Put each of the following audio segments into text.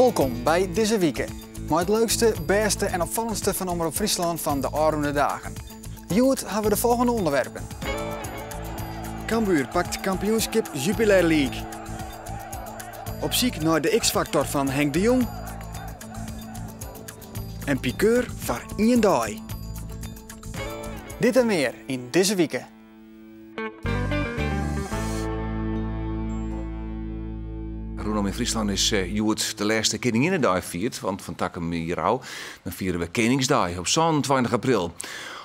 Wolkom by Dizze Wike, mei it leukste, bêste en opfallendste fan Omrop Fryslân fan de ôfrûne dagen. Hjoed hawwe we de folgjende ûnderwerpen. Cambuur pakt kampioenskip Jupiler League. Op syk nei de X-faktor fan Henk de Jong. En pikeur foar ien dei. Dit en mear yn dizze wike. Rûnom yn Fryslân is hjoed de lêste Keninginnedei fierd, want fan takom jier ôf dan fiere we Keningsdei op 27 april.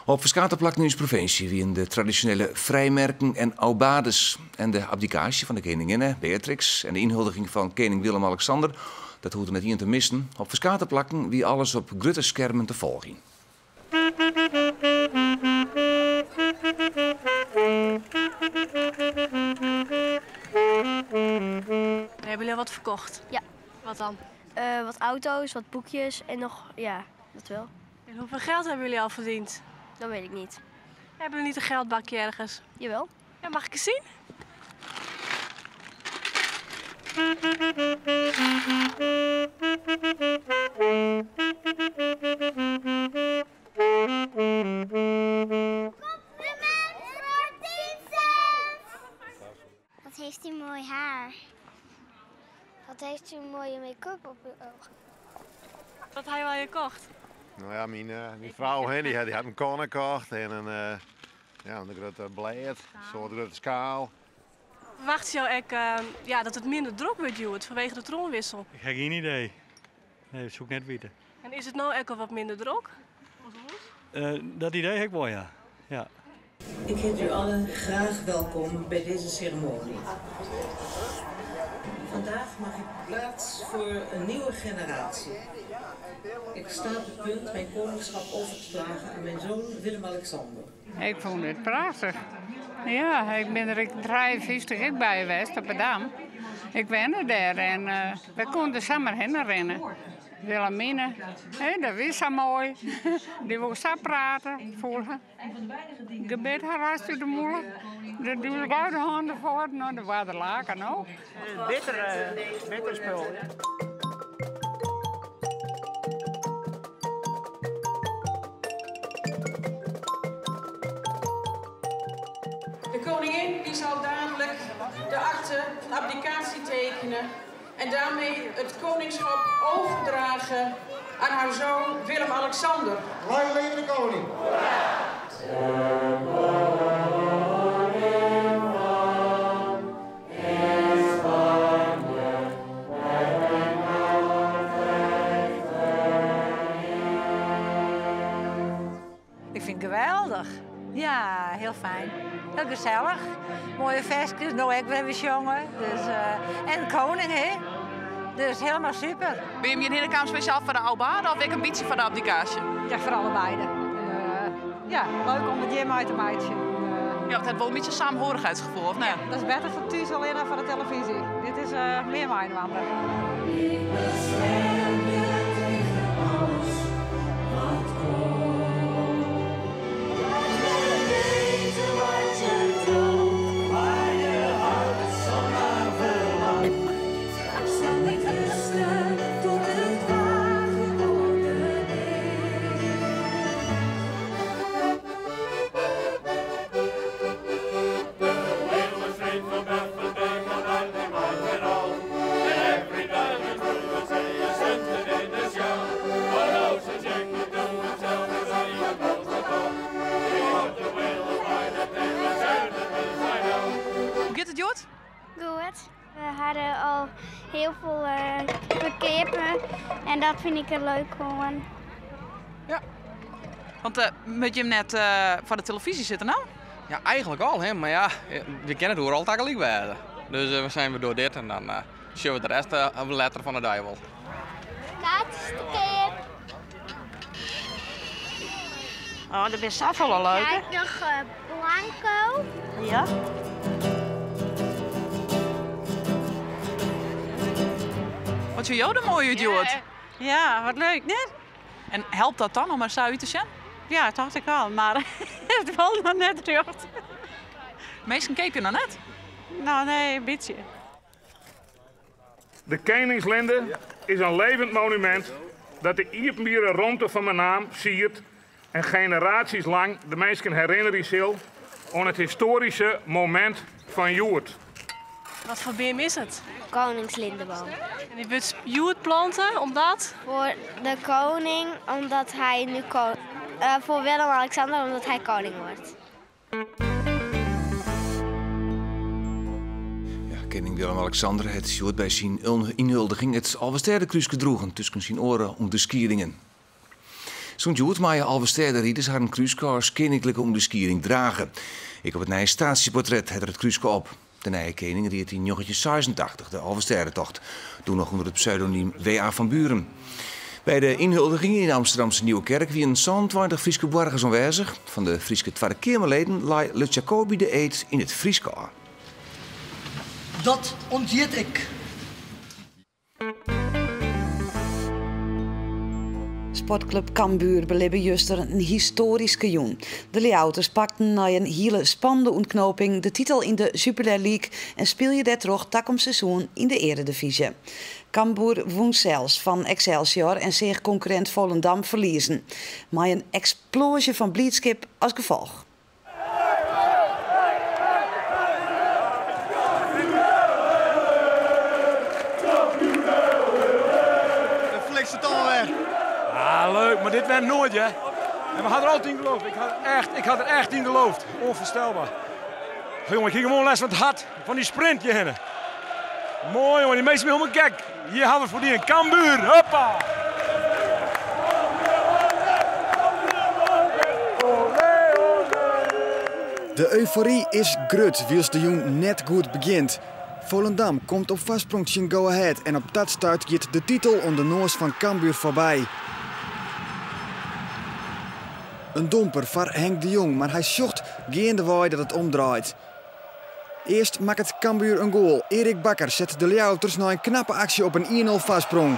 Op ferskate plakken yn ús provinsje wienen de tradisjonele frijmerken en aubades en de abdikaasje fan de keninginne Beatrix en de ynhuldiging fan kening Willem-Alexander, dat hoegde net ien te missen. Op ferskate plakken wie alles op grutte skermen te folgjen. Hebben jullie al wat verkocht? Ja. Wat dan? Wat auto's, wat boekjes en nog, ja, dat wel. En hoeveel geld hebben jullie al verdiend? Dat weet ik niet. Hebben jullie niet een geldbakje ergens? Jawel. Ja, mag ik eens zien? Compliment voor 10 cent! Wat heeft u mooi haar. Wat heeft u een mooie make-up op uw ogen. Wat ha jo al kocht? No ja, myn, myn frou hè, dy hat in kanne kocht en in, ja, in grutte blêd, in soart grutte skaal. Ferwachtsje jo ek ja, dat it minder drok wurdt hjoed fanwege de troanwissel? Ik ha gjin idee. Nee, dat soe ik net witte. En is it no ek al wat minder drok? Dat idee ha ik wol, ja. ja. Ik heet u allen graag welkom bij deze ceremonie. Vandaag mag ik plaats voor een nieuwe generatie. Ik sta op het punt mijn koningschap over te dragen aan mijn zoon Willem-Alexander. Ik fûn it prachtich. Ja, ik bin der ek 53 ek by west op 'e Dam. Ik wenne dêr en we koene der samar hinne rinne. Wilhelmina, hè, dat wie sa moai. Dy woe sa prate, foel har gebit har hast út de mûle. De doe gau de hân derfoar, no der waard der lake no. Bitter, bitter spul. De koningin die zal dadelijk de akte van abdicatie tekenen en daarmee het koningschap overdragen aan haar zoon Willem-Alexander. Lang leve de koning! Ik fyn it geweldich. Ja, hiel fijn. Hiel gesellich. Moaie ferskes, no ek wer wer sjonge. Dus, uh, en koning, hè? Dus helemaal super. Binne jim hjir hinne kaam spesjaal foar de aubade of ek in bytsje foar de abdikaasje? Ja, foar allebeide. En, uh, ja, leuk om it hjir mei te meitsjen. Ja, want it hat wol in bytsje saamhorigheidsgefoel, of net? Ja, dat is better foar thús allinne foar de televyzje. Dit is uh, mear mei-inoar. Hoe giet it hjoed? Goed. We hadden al hiel folle ferkeapen en dat fyn ik der leuk oan. Ja. Want uh, moat jim net foar de telefyzje sitte no? Ja, eigentlik al, hè. Mar ja, we kinne it oeral tagelyk wêze. Dus we zijn we door dit en dan sjogge we de rest letter fan de dei wol. Kaartsjes te keap. Oh, der binne safolle leuke. Kijk noch blanko. Ja. Wat sjogge jo der moai út hjoed? Ja, wat leuk, net? En helpt dat dan om der sa út te sjen? Ja, tocht ik al, mar it wol noch net rjocht. Minsken keapje noch net? No, nee, in bytsje. De Keningslinde is in levend monument dat de iepenbiere romte fan Menaam siert en generaties lang de minsken herinnerje sil oan it histoaryske momint fan hjoed. Wat foar beam is it? Koningslindeboom. En dy wurdt hjoed plante omdat? Foar de koning, omdat hy nu foar Willem-Alexander, omdat hy koning wurdt. Ja, kening Willem-Alexander hat hjoed by syn ynhuldiging it Alvestêdekrúske droegen tusken syn oare ûnderskiedingen. Sûnt hjoed meie Alvestêderiders harren krúske as keninklike ûnderskieding drage. Ek op it nije staasjeportret hat er it krúske op. De nije kening ried yn 1986 de Alvestêdetocht, doe noch ûnder it pseudonym WA. van Buren. By de ynhuldiging yn de Amsterdamse Nieuwe Kerk wienen 27 Fryske boargers oanwêzich. Fan de Fryske Twadde Keamerleden lei Lutz Jacobi de eed yn it Frysk ôf. Dat ûnthjit ik. Sportklup Cambuur belibbe juster in histoaryske jûn. De Ljouwerters pakten nei in hiele spannende ûntknoping de titel yn de Jupiler League en spylje dêrtroch takom seizoen yn de earedivyzje. Cambuur wûn sels fan Excelsior en seach konkurrint Volendam ferliezen. Mei in eksploazje fan bliidskip as gefolch. De flikst it alwer. Ah, leuk, mar dit wer noait, hè. En we ha der altyd yn geloofd. Ik ha echt, ik ha der echt yn geloofd. Onvoorstelbaar. Jonge, ik hie gewoan lêst fan it hart fan dy sprint hjirhinne. Moai, jonge, dy minsken binne hielendal gek. Hjir ha we foar dy in Cambuur. Hoppa! De eufory is grut wylst de jûn net goed begjint. Volendam komt op foarsprong tsjin Go Ahead en op dat stuit giet de titel oan de noas fan Cambuur foarby. In domper foar Henk de Jong, mar hy sjocht geandewei dat it omdraait. Earst makket Cambuur in goal. Erik Bakker set de Ljouwerters nei in knappe aksje op in 1-0 foarsprong.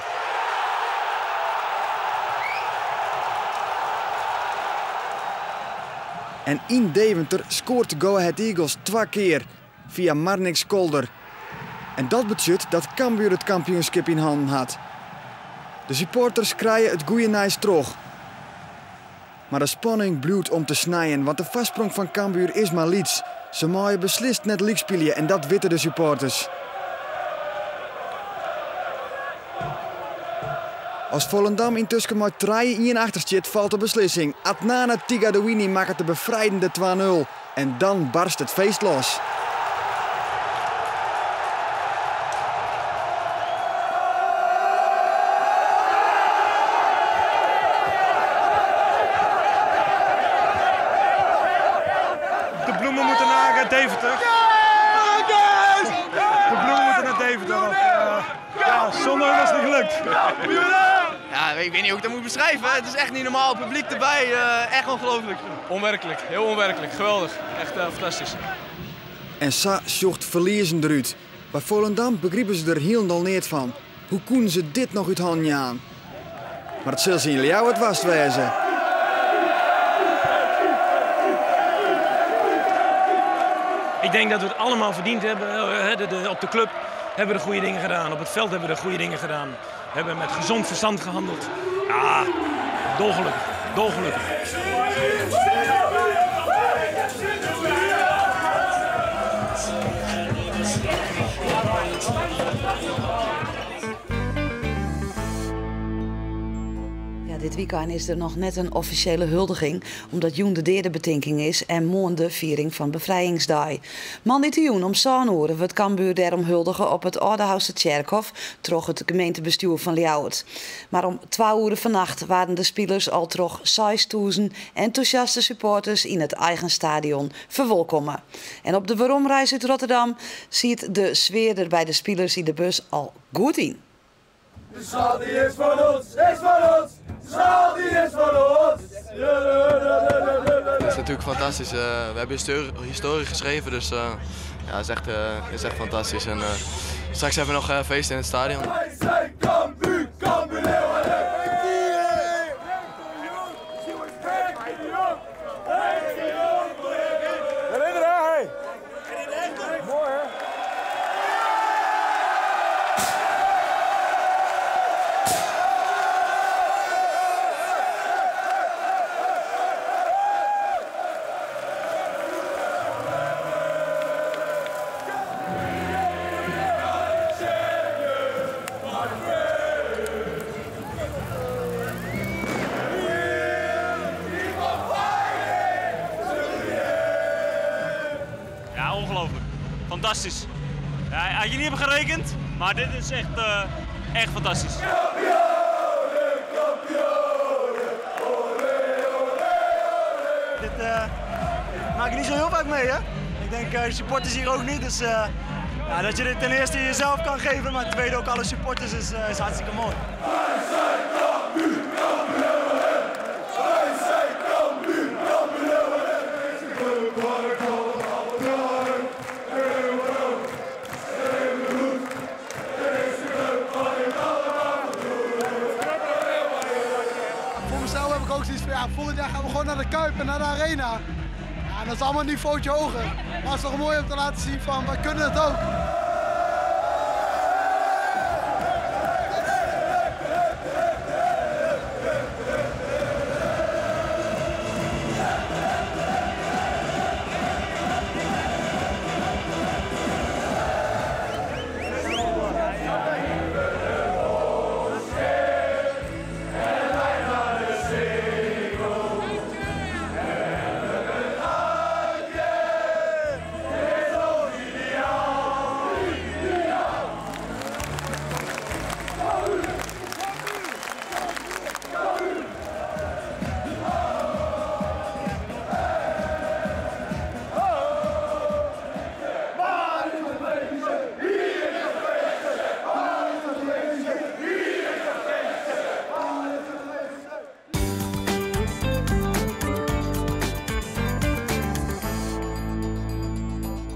En yn Deventer skoart Go Ahead Eagles twa kear fia Marnix Kolder. En dat betsjut dat Cambuur it kampioenskip yn hannen hat. De supporters krije it goeie nijs troch. Mar de spanning bliuwt om te snijen, want de foarsprong fan Cambuur is mar lyts. Se meie beslist net lykspylje en dat witte de supporters. As Volendam yntusken mei trije ien achter stiet, falt de beslissing. Adnane Tighadouini makket de befrijdende 2-0 en dan barst it feest los. De bloemen moeten naar Deventer. De bloemen moeten naar Deventer. Want, ja, zonder was het niet gelukt. Ja, ik weet niet hoe ik dat moet beschrijven. Het is echt niet normaal. Het publiek erbij, echt ongelooflijk. Onwerkelijk, heel onwerkelijk. Geweldig. Echt fantastisch. En sa sjocht ferliezen derút. By Volendam begripe se der hielendal neat fan. Hoe koenen se dit noch út hannen jaan? Mar it sil se yn Ljouwert woarst wêze. Ik denk dat we het allemaal verdiend hebben. Op de club hebben we de goede dingen gedaan. Op het veld hebben we de goede dingen gedaan. We hebben met gezond verstand gehandeld. Ja, dolgelukkig. Dolgelukkig. Ja, dit weekend is der noch net in offisjele huldiging, omdat jûn de deadebetinking is en moarn de fiering fan Befrijingsdei. Moandeitejûn om sân oere wurdt Cambuur dêrom huldige op it Aldehoustertsjerkhôf troch it gemeentebestjoer fan Ljouwert. Mar om twa oere fannacht waarden de spilers al troch 6000 entûsjaste supporters yn it eigen stadion ferwolkomme. En op de weromreis út Rotterdam siet de sfear der by de spilers yn de bus al goed yn. De sjaal die is fan ons, is fan ons. De sjaal die is fan ons. Het is natuurlijk fantastisch. We hebben historie geschreven, dus ja, het is echt fantastisch. En straks hebben we nog feest in het stadion. Wij zijn Cambuur, Cambuur Leeuwarden. Fantastisch. Ja, had je niet op gerekend, maar dit is echt, echt fantastisch. Dit maak ik niet zo heel vaak mee, hè? Ik denk de supporters hier ook niet, dus ja, dat je dit ten eerste jezelf kan geven, maar ten tweede ook alle supporters is hartstikke mooi. Wij zijn Cambuur, kampioen! Wij zijn Cambuur, kampioen! Voor mezelf heb ik ook zoiets van, ja, volgend jaar gaan we gewoon naar de Kuip en naar de Arena. Ja, en dat is allemaal een niveautje hoger. Maar het is toch mooi om te laten zien van, wij kunnen het ook.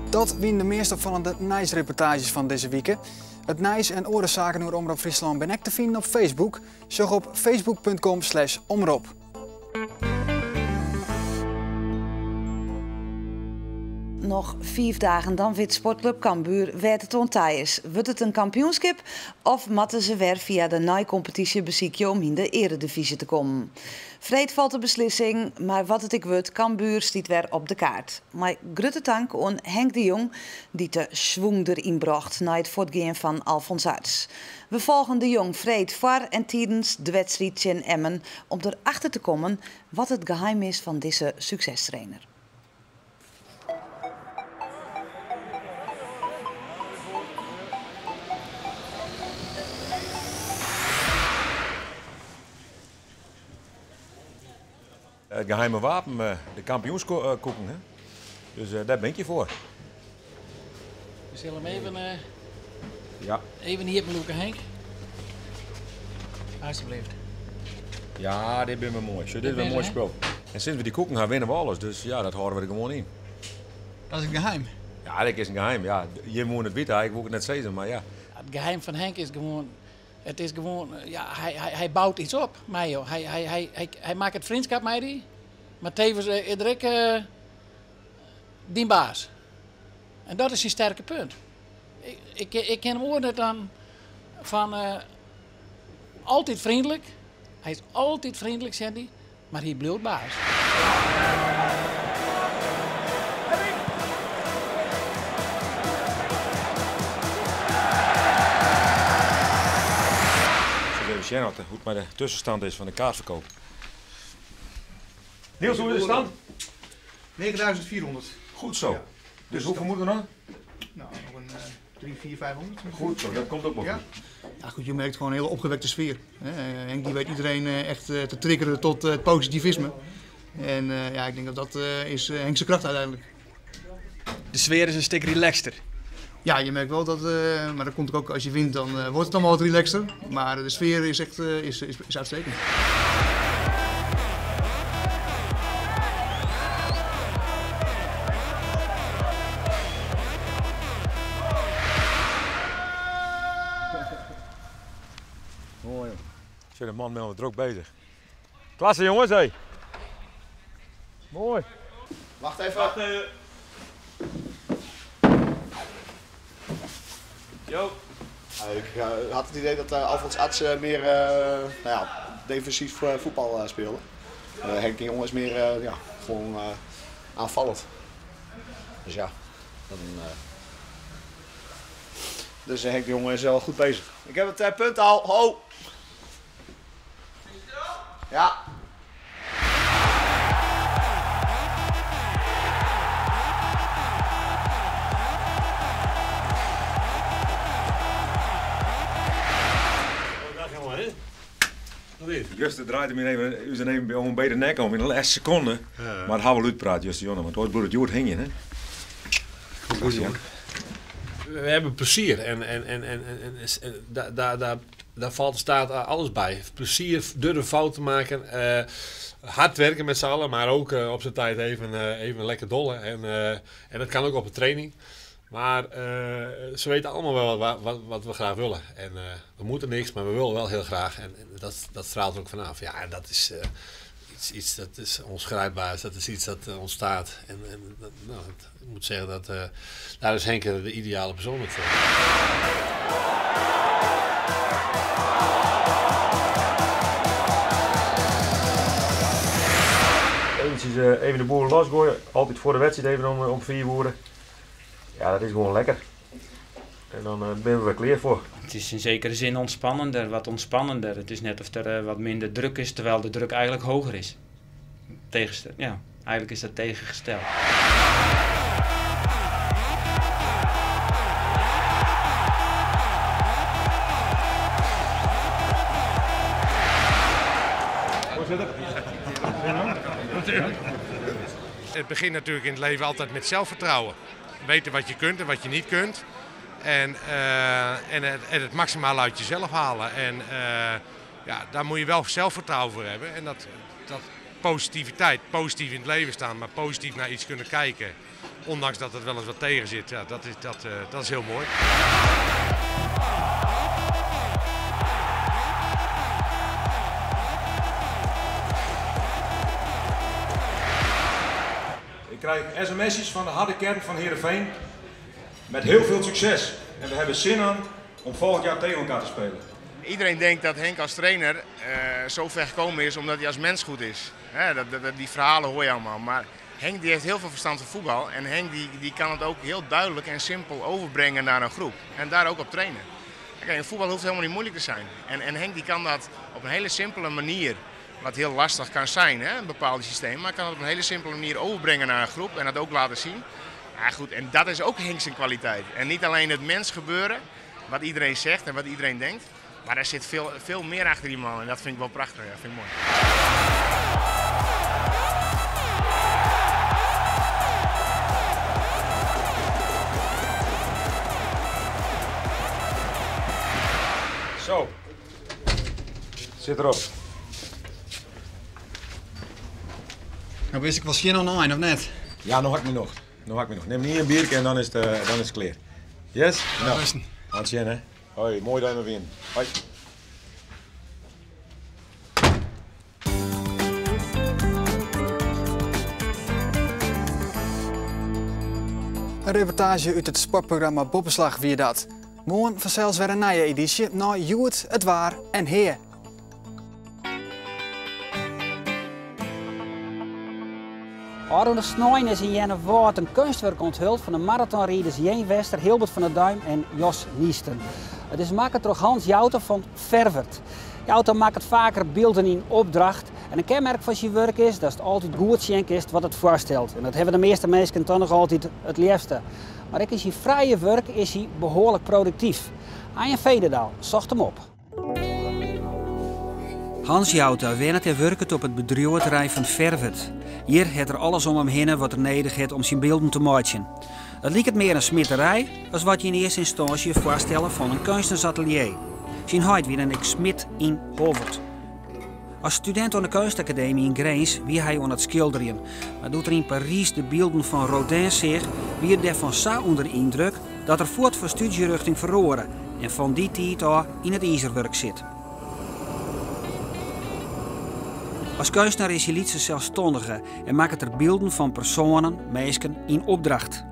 Dat wienen de meest opvallende nijsreportages van deze week. It nijs en oare saken oer Omrop Fryslân binne ek te finen op Facebook. Sjoch op facebook punt com slash omrop. Noch 5 dagen dan wit Sportclub Cambuur wêr't it oan ta is. Wurdt it in kampioenskip of moatte se wer fia de neikompetysje besykje om yn de earedivyzje te kommen? Freed falt de beslissing, mar wat it ek wurdt, Cambuur stiet wer op de kaart. Mei grutte tank oan Henk de Jong, dy't de schwung deryn brocht nei it fuortgean fan Alfons Arts. We folgen de Jong freed foar en tidens de wedstriid tsjin Emmen om derachter te kommen wat it geheim is fan dizze suksestrainer. Het geheime wapen, de kampioenskoeken. Hè? Dus daar ben ik je voor. We zullen hem Ja. even hier beloeken, Henk. Alsjeblieft. Ja, dit ben me mooi. Zo, dit Dit is een ben mooi ze, hè? spul. En sinds we die koeken gaan, winnen we alles. Dus ja, dat houden we er gewoon in. Dat is een geheim? Ja, dat is een geheim. Ja, je moet het weten, ik wil het net zeggen, maar ja. Het geheim van Henk is gewoon... Het is gewoon, ja, hij bouwt iets op, mij, joh. Hij maakt het vriendschap met die, maar tevens is er ook die baas. En dat is zijn sterke punt. Ik ken hem ook net aan van altijd vriendelijk. Hij is altijd vriendelijk, Sandy, maar hij blijft baas. Even zien hoe het met de tussenstand is van de kaartverkoop. Niels, hoe is de stand? 9400. Goed zo. Ja. Dus hoeveel moeten er nog? Nou, nog een 3, 4, 500. Goed zo, dat komt ook wel Ja. goed. Ja, goed, je merkt gewoon een hele opgewekte sfeer. Hè, Henk die weet iedereen echt te triggeren tot het positivisme. En ik denk dat dat is Henk zijn kracht uiteindelijk. De sfeer is een stuk relaxter. Ja, je merkt wel dat, maar dat komt ook als je wint, dan wordt het allemaal wat relaxter. Maar de sfeer is echt uitstekend. Mooi, joh. Zit de man met me druk bezig. Klasse jongens, hé. Mooi. Wacht even. Wacht even. Jo. Ik had het idee dat Alfons Arts meer defensief voetbal speelde. Henk de Jong is meer gewoon aanvallend. Dus ja, dan dus Henk de Jong is wel goed bezig. Ik heb het punt al. Ho! Ja. Juster draaide my even, ús dan even om by de nek om yn de lêste sekonde. Mar it ha wol útpraat juster, want oars bliuwt it hjoed hingjen, hè? Goed, jong. We hebben plezier en, en, en, en, en, en daar, daar, daar, daar valt staat alles bij. Plezier, durven fouten maken, hard werken met z'n allen, maar ook op zijn tijd even, even lekker dollen. En, en dat kan ook op de training. Maar ze weten allemaal wel wat, wat, wat we graag willen. En we moeten niks, maar we willen wel heel graag. En, en dat, dat straalt er ook vanaf. Ja, en dat is iets, iets dat is onschrijfbaars. Dat is iets dat ontstaat. En, en nou, ik moet zeggen dat daar is Henk de ideale persoon voor. Eventjes even de boel losgooien. Altijd voor de wedstrijd even om, om 4 uur. Ja, dat is gewoon lekker. En dan ben we er klaar voor. Het is in zekere zin ontspannender, wat ontspannender. Het is net of er wat minder druk is, terwijl de druk eigenlijk hoger is. Tegenstel, ja, eigenlijk is dat tegengesteld. Voorzitter. Het begint natuurlijk in het leven altijd met zelfvertrouwen. Weten wat je kunt en wat je niet kunt. En, en, het, en het maximaal uit jezelf halen. En ja, daar moet je wel zelfvertrouwen voor hebben. En dat, dat positiviteit, positief in het leven staan, maar positief naar iets kunnen kijken. Ondanks dat het wel eens wat tegen zit, ja, dat, is, dat, dat is heel mooi. Ik krijg sms'jes van de harde kern van Heerenveen met heel veel succes. En we hebben zin aan om volgend jaar tegen elkaar te spelen. Iedereen denkt dat Henk als trainer zo ver gekomen is omdat hij als mens goed is. Hè, dat, dat, die verhalen hoor je allemaal. Maar Henk die heeft heel veel verstand van voetbal. En Henk die, die kan het ook heel duidelijk en simpel overbrengen naar een groep. En daar ook op trainen. Kijk, voetbal hoeft helemaal niet moeilijk te zijn. En, en Henk die kan dat op een hele simpele manier, wat heel lastig kan zijn, hè, een bepaald systeem, maar kan het op een hele simpele manier overbrengen naar een groep en dat ook laten zien. Ja, goed, en dat is ook Henk zijn kwaliteit. En niet alleen het mens gebeuren, wat iedereen zegt en wat iedereen denkt, maar er zit veel, veel meer achter die man en dat vind ik wel prachtig, ja, vind ik mooi. Zo, zit erop. Nou wist ik wel geen online of net? Ja, nog had ik me nog. Nog had ik me nog. Neem niet een biertje en dan is het, dan is het klaar. Yes? Nou, aan het hè. Hoi, mooi dat je me wint. Hoi. Een reportage uit het sportprogramma Boppeslach wie dat. Morgen vanzelfs weer een nieuwe editie naar Joet, het Waar en Heer. Arno de Snoin is in Jenne een kunstwerk onthuld van de marathonrijders Jeen Wester, Hilbert van der Duim en Jos Niesten. Het is maakt door Hans Jouter van Ververt. Jouter maakt het vaker beelden in opdracht. En een kenmerk van zijn werk is dat het altijd goed zien is wat het voorstelt. En dat hebben de meeste mensen toch nog altijd het liefste. Maar ik in zijn vrije werk is hij behoorlijk productief. Arjen Veenendaal zocht hem op. Hans Jouta werkt en werkt op het bedrijventerrein van Vervet. Hier heeft er alles om hem heen wat er nodig heeft om zijn beelden te maken. Het lijkt het meer een smitterij als wat je in eerste instantie voorstellen van een kunstenaarsatelier. Zijn huid weer een smid in Holwert. Als student aan de kunstacademie in Grains wie hij aan het schilderen. Maar doet er in Parijs de beelden van Rodin zich, wie er daarvan zo onder de indruk dat er voort van studieruchting verloren en van die tijd al in het ijzerwerk zit. Als kunstenaar is hij lietse zelfstandige en maakt er beelden van personen, mensen in opdracht.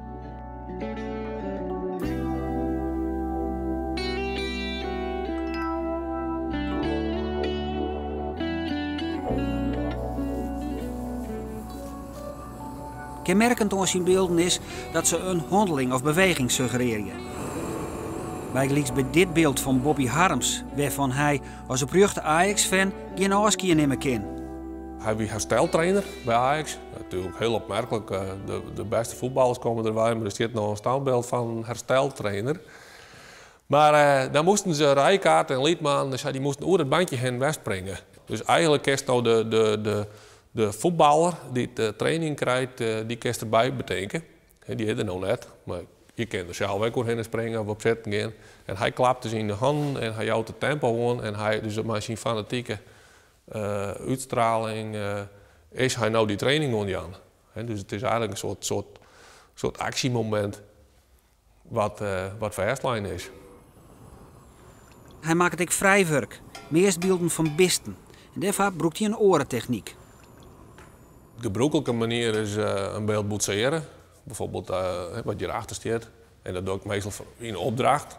Kenmerkend aan zijn beelden is dat ze een handeling of beweging suggereren. Bijgelijks bij dit beeld van Bobby Harms, waarvan hij als oprechte Ajax-fan geen afscheid nemen kan. Hij was hersteltrainer bij Ajax. Natuurlijk heel opmerkelijk. De beste voetballers komen erbij, maar er zit nog een standbeeld van hersteltrainer. Maar dan moesten ze Rijkaard en Liedman, dus die moesten oer het bandje heen wegspringen. Dus eigentlik kinst no de, de, de, de fuotballer dy't de training krijt, dy kinst derby betinke. Dy is der no net, mar je kinne der sels ek oerhinne springe of op sitten gean. En hy klapt dus yn de hannen en hy jout it tempo oan en hy, dus mei syn fanatike útstraling is hy no dy training oan it jaan. Dus it is eigentlik in soart, soart, soart aksjemomint wat, wat fêstlein is. Hy makket ek frij wurk, meast bylden fan bisten. En dêrfoar brûkt hy in oare technyk. De gebrûklike manier is in byld boetsearje, byfoarbyld wat hjirachter stiet. En dat doch ik meastal yn opdracht.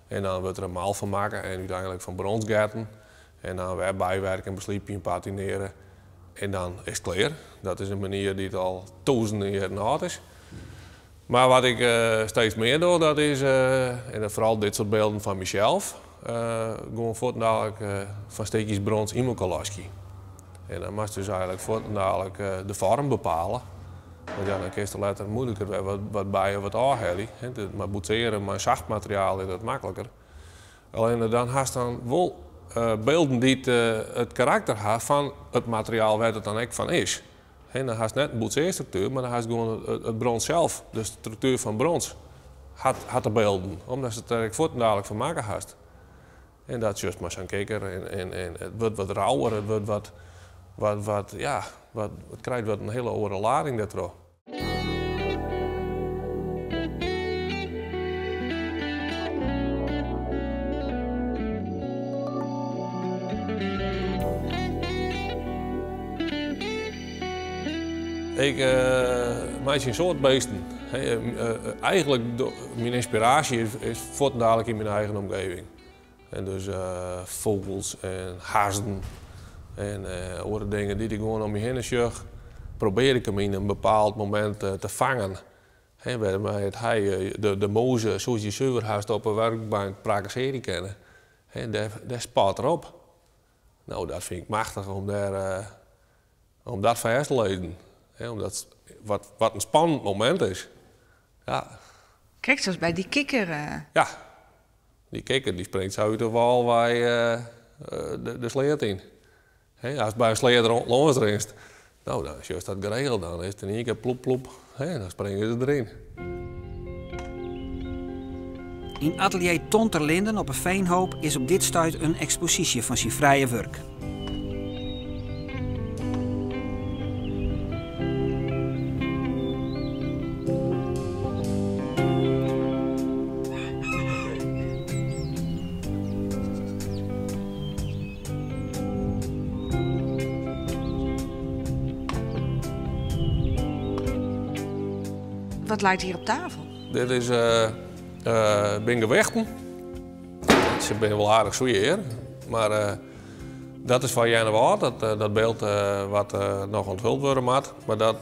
En dan wurdt der in mal fan makke en úteinlik fan brons getten. En dan wer bywerken, beslypje, patinearje. En dan is it klear. Dat is in manier dy't al tûzenen jierren âld is. Mar wat ik steeds mear doch, dat is, en foaral dit soart bylden fan mysels, gewoan fuortendalik fan stikjes brons yn elkoar laskje. En dan moatst dus eigentlik fuortendalik de foarm bepale. Want ja, dan kinst der letter moeilijker wer wat by of wat ôfhelje. Mar boetsearjen mei sacht materiaal is dat makliker. Allinne dan hast dan wol bylden dy't it karakter ha fan it materiaal wêr't it dan ek fan is. Dan hast net in boetsearstruktuer, mar dan hast gewoan it brons sels. De struktuer fan brons hat de bylden, omdatst it der ek fuortendalik fan makke hast. En dat sjochst mei sa'n kikker en it wurdt wat rauwer, it wurdt wat, wat, wat, ja, wat, it krijt wat in hiele oare lading dêrtroch. Ik meitsje in soad bisten. Eigentlik, myn ynspiraasje is fuortendalik yn myn eigen omgeving. En dus fûgels en hazzen en oare dingen dy't ik gewoan om my hinne sjoch, probearje ik 'm yn in bepaald momint te fangen. Wêrmei it hy de mûze soest je suver hast op 'e wurkbank prakkesearje kinne. Dêr spat er op. No, dat fyn ik machtich om dêr om dat fêst te lizzen. Omdat wat, wat in spannend momint is. Ja. Krekt sa as by dy kikker. Ja, dy kikker dy springt sa út de wâl wei de sleat yn. Ast by in sleat lâns rinst, no dan sjochst dat geregeld, dan is it yn ien kear ploep ploep, dan springe se deryn. Yn atelier Ton ter Linden op 'e Veenhoop is op dit stuit in eksposysje fan syn frije wurk. Wat leit hjir op tafel? Dit is bin gewichten. Se binne wol aardich swier, mar dat is foar Earnewâld, dat byld wat noch ûnthuld wurde moat. Mar dat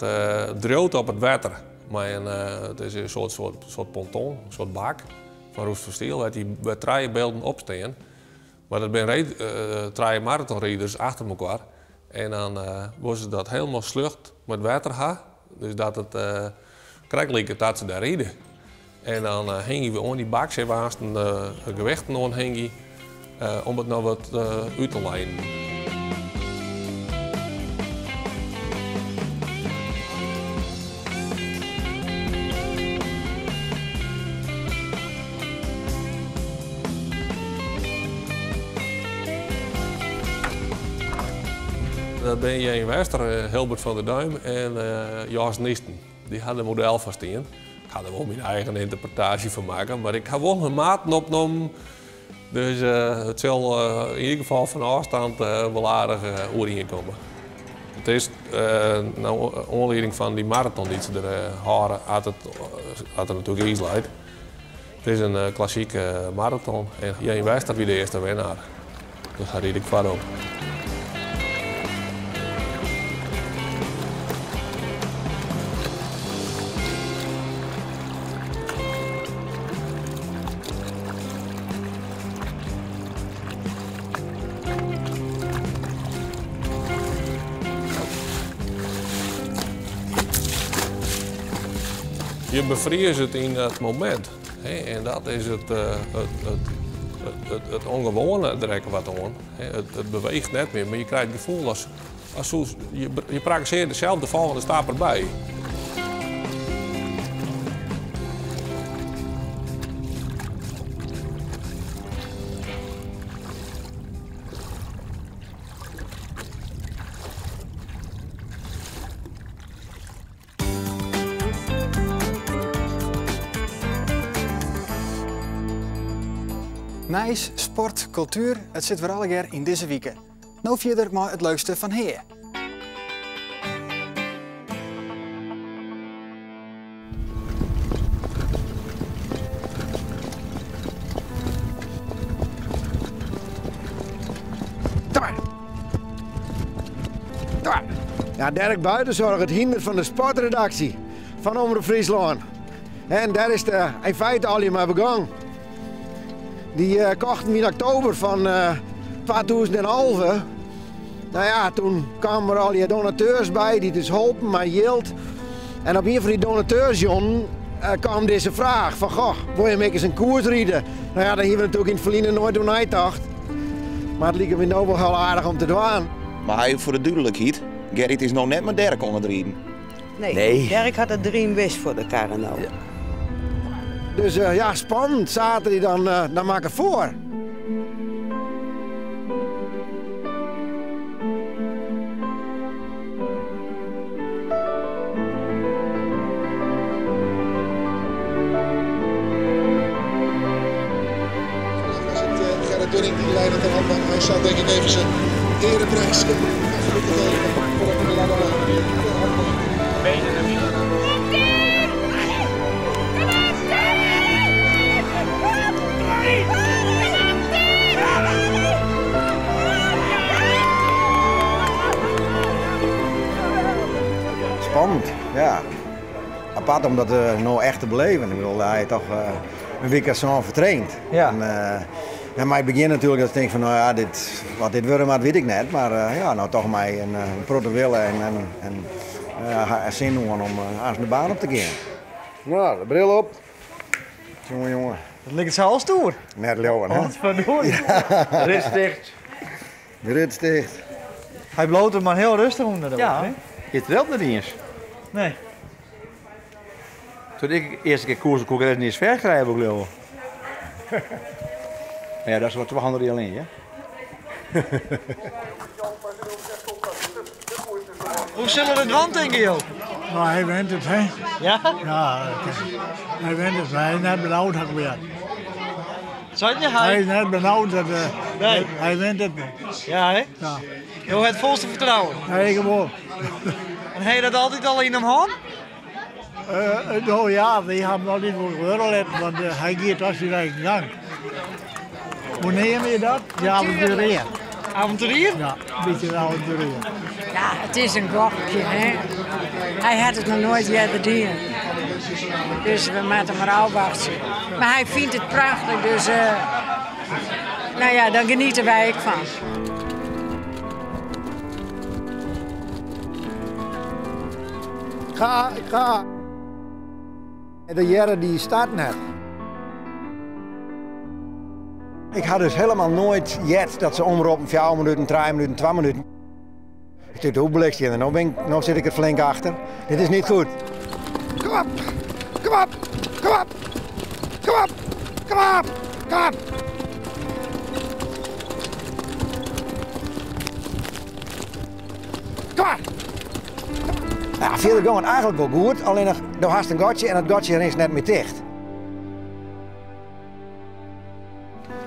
driuwt op it wetter mei in, it is in soart, soart, soart ponton, in soart bak fan roestfrij stiel, wêr't dy wêr't trije bylden op stean. Mar dat binne trije maratonriders achter mekoar. En dan wolle se dat hielendal sljocht mei it wetter ha. Dus dat it krekt liket dat se dêr ride. En dan hingje we oan dy bak, sille we aanst gewichten oan hingje om it noch wat út te lijnen. Dat binne Jeen Wester, Hilbert van der Duim en Jos Niesten. Dy ha der model foar stien. Ik ha der wol myn eigen ynterpretaasje fan makke, mar ik ha wol hun maten opnommen. Dus it sil yn ieder gefal fan ôfstân wol aardich oerienkomme. It is nei oanlieding fan dy maraton dy't se der hâlde, hat it natuerlik iis leit. It is in klassike maraton en Jeen Wester wie de earste winnaar. Dus dêr ryd ik foarop. Je befrieze it yn dat momint. En dat is it. it, it ûngewoane der ek wat oan. It beweecht net mear, mar je krije it gefoel as, as je, je praktisearje deselde folgjende stap derby. Nijs, sport, kultuer, it sit wer allegear yn dizze wike. No fierder mei it leukste fan Hea. Ja, Dirk Buitenzorg, it hynder fan de sportredaksje fan Omrop Fryslân. En dêr is it yn feite allegear mei begûn. Dy kochten we yn oktober fan 2011. No ja, toen kamen der allegear donateurs by dy't ús holpen mei jild. En op ien fan dy donateursjûnen kaam dizze fraach fan goh, wolle jim ek ris in koers ride? No ja, dêr hiene we natuerlik yn it ferline noait oer neitocht. Mar it like my no wol hiel aardich om te dwaan. Mar even foar de dúdlikheid, Gerrit is no net mei Dirk oan it riden. Nee, Dirk hat it rydbewiis foar de karre no. Dus ja, spannend. Saterdei dan, dan moat ik derfoar. Was het Gerrit Dunning die de leiding ter hand nam. Hij zal denk ik even zijn ereprijs af moeten geven voordat hij de ladder weer ter hand neemt. Benen en wielen. Spannend, ja. Apart om dat no echt te beleven. Ik bedoel, hy hat toch in wike as sân fertraind. Ja. En, ja, mar ik begjin natuerlik dat ik tink fan, no ja, dit, wat dit wurde moat, wit ik net. Mar ja, no toch mei in protte wille en, en, en sin oan om aanst de baan op te gean. No, de bril op. Jonge, jonge. Dat liket sa al stoer. Net leauwen, hè? Wat verdorie. Rits ticht. Rits ticht. Hy bliuwt der mar hiel rêstich ûnder. Ja. It helpt net iens. Nee. Toen ik de earste kear koerse koe ik it net iens fêst krije, wol ik leauwe. Maar ja, dat is wat 200 jaar lyn, hè? Hoe sil er it dwaan, tinke jo? No, hy wint it, hè? Ja? Ja, hy wint it. Hy is net benaud, ha ik heard. Sei je hy? Hy is net benaud dat Nee. hy wint it. Ja, hè? Ja. Jo ha it folste fertrouwen? Nee, ik wol. En ha je dat altyd al yn him hân? No ja, wy ha him altyd wol gewurde litten, want hy giet as syn eigen gang. Hoe neame je dat? De avonturier. Avonturier? Ja, in bytsje in avonturier. Ja, it is in gokje, hè. Hy hat it noch noait earder dien. Dus we moatte mar ôfwachtsje. Mar hy fynt it prachtich, dus no ja, dan geniete wy ek fan. Ik ga, ik ga. De Jerre die start net. Ik ha dus hielendal noait heard dat se omroppen 4 minuten, 3 minuten, 2 minuten. Ik tink, hoe blikst je? No, ben ik, no sit ik der flink achter. Dit is net goed. Kom op, kom op, kom op, kom op, kom op, kom op. Kom mar. Ja, fierder gie it eigentlik wol goed, allinnich do hast in gatsje en dat gatsje rint net mear ticht.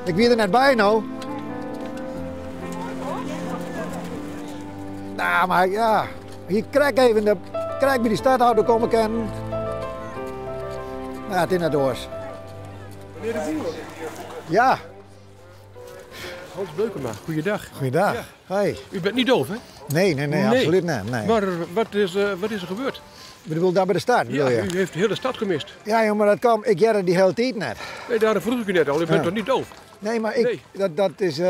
Ik wie der net by no. No, mar ja, hie krekt even de, krekt by dy startauto komme kinnen. No, it is net oars. Menear De Boer. Ja. Hans Beukema, goeiedag. Goeiedag. Ja. Hoi. U bent niet doof, hè? Nee, nee, nee, absoluut net. Nee. Maar wat is er gebeurd? Bedoel, daar by de start, Ja, bedoel je? u heeft de hele stad gemist. Ja, joh, maar dat kwam, ik hearde dy hiele tiid net. Nee, daarom vroeg ik u net al, u bent Ja. toch niet doof? Nee, maar ik, Nee. dat is.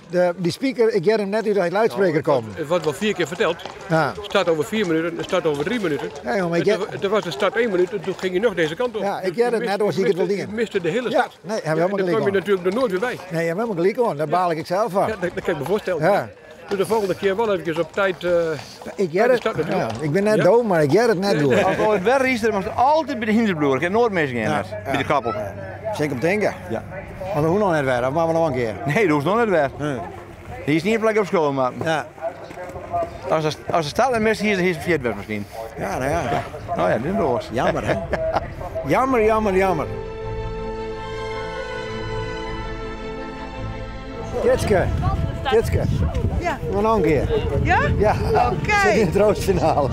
De, die speaker, ik hear him net út de luidspreker komen. Het wordt wel vier keer verteld. Ja. Start over 4 minuten, de start over 3 minuten. Ja, joh, maar ik En toen was de start 1 minuut en toen ging hij nog deze kant op. Ja, ik Dus hear het net, was ik het wel miste- dingen. u miste de hele Ja, start. nee, hebben we helemaal en daar gelijk kwam je aan. natuurlijk er nooit weer bij. Nee, je hebt helemaal gelijk aan. Daar baal ik zelf van. Ja, dat kan ik me voorstellen. Ja. Dus de volgende keer wel eventjes op tijd. Ik, bij hear de het, start natuurlijk. ja, ik ben net doof, maar ik hear het net door. Als het weer is, dan was het altijd bij de hinderbloer. Ik heb nooit misgegaan. Ja, Bij de kappel. Zeker om te denken. Ja. Want dat hoeft nog net weer, of maar we nog een keer. Nee, dat hoeft nog net weer. Die is niet een plek op school, maar. Ja. Als de stad en mist, hier is het verkeerd misschien. Ja, nou ja. Nou ja, dit is doos. Jammer, hè? Jammer, jammer, jammer. Tjitske. Tjitske. Ja. Maar nog een keer. Ja? Ja. Oké. Zit in het troostfinale.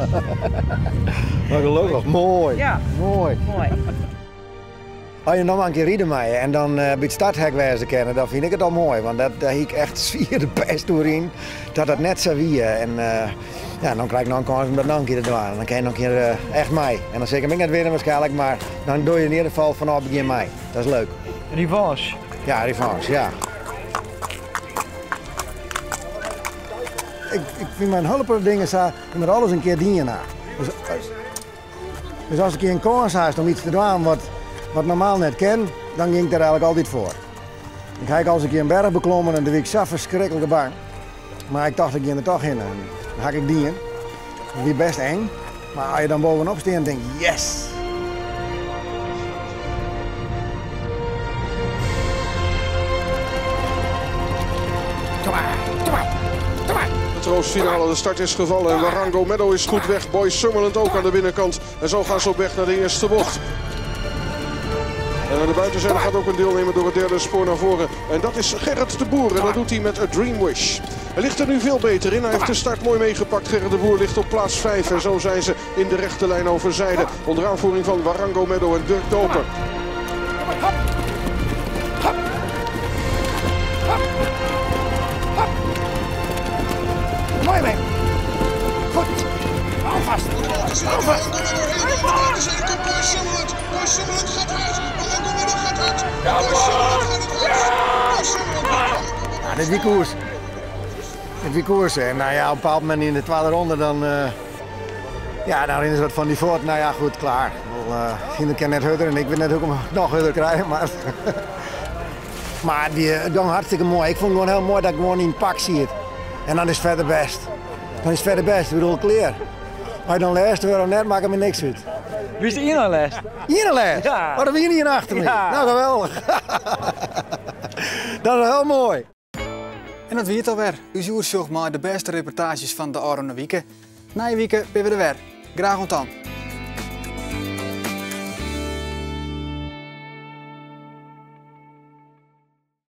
Maar gelukkig, mooi. Ja. Mooi. Mooi. Als je nog maar een keer rijden mij en dan bij het starthek wijzen kennen, dan vind ik het al mooi. Want dat, daar heb ik echt zwier de pest door in. Dat dat net zo wie. En ja, dan krijg ik nog een kans om dat nog een keer te doen. En dan kan je nog een keer echt mij. En dan zeker ik net winnen waarschijnlijk, maar dan doe je in ieder geval vanaf begin mei. Dat is leuk. Revanche. Ja, revanche, ja. Ik vind mijn hulp dingen zo, je moet alles een keer dienen. Dus als ik een kans had om iets te doen wat normaal net ken, dan ging ik daar eigenlijk altijd voor. Ik heb al eens een keer een berg beklommen en toen was ik zo verschrikkelijk bang. Maar ik dacht, ik ging er toch in. En dan had ik die in. Dat was best eng. Maar als je dan bovenop staat, dan denk je, yes! Kom maar, kom maar, kom maar. De troostfinale, de start is gevallen en Warango Meadow is goed weg. Boy Summerland ook aan de binnenkant. En zo gaan ze op weg naar de eerste bocht. En aan de buitenzijde gaat ook een deelnemer door het derde spoor naar voren. En dat is Gerrit de Boer. En dat doet hij met A Dream Wish. Hij ligt er nu veel beter in. Hij heeft de start mooi meegepakt. Gerrit de Boer ligt op plaats 5. En zo zijn ze in de rechte lijn overzijde. Onder aanvoering van Warango Meadow en Dirk Doper. Mooi mee. Goed. Hou vast. Hou vast. Boy Summerland. Boy Summerland gaat hard. Warango Meadow gaat hard. Boy Summerland gaat het hardst. Boy Summerland. Ja, dit is die koers. Dit is die koers. En nou ja, op een bepaald moment in de tweede ronde dan... ja, dan is wat van die voort. Nou ja, goed, klaar. Ik bedoel, Ginder kan net hudder en ik weet net hoe ik hem nog hudder krijg. Maar, maar die het ging hartstikke mooi. Ik vond het gewoon heel mooi dat ik gewoon in het pak zit. En dan is het verder best. Dan is het verder best. Ik bedoel, kleer. Als je dan leest, weer net, maakt het me niks uit. Wie is de ene les? Hier les? Ja. Oh, dan ben je hier achter me. Ja. Nou, geweldig. Dat is heel mooi. En dat wie het alweer. U zoekt maar de beste reportages van de Oranje Wieken. Na je wieken ben we er weer. Graag ontdan.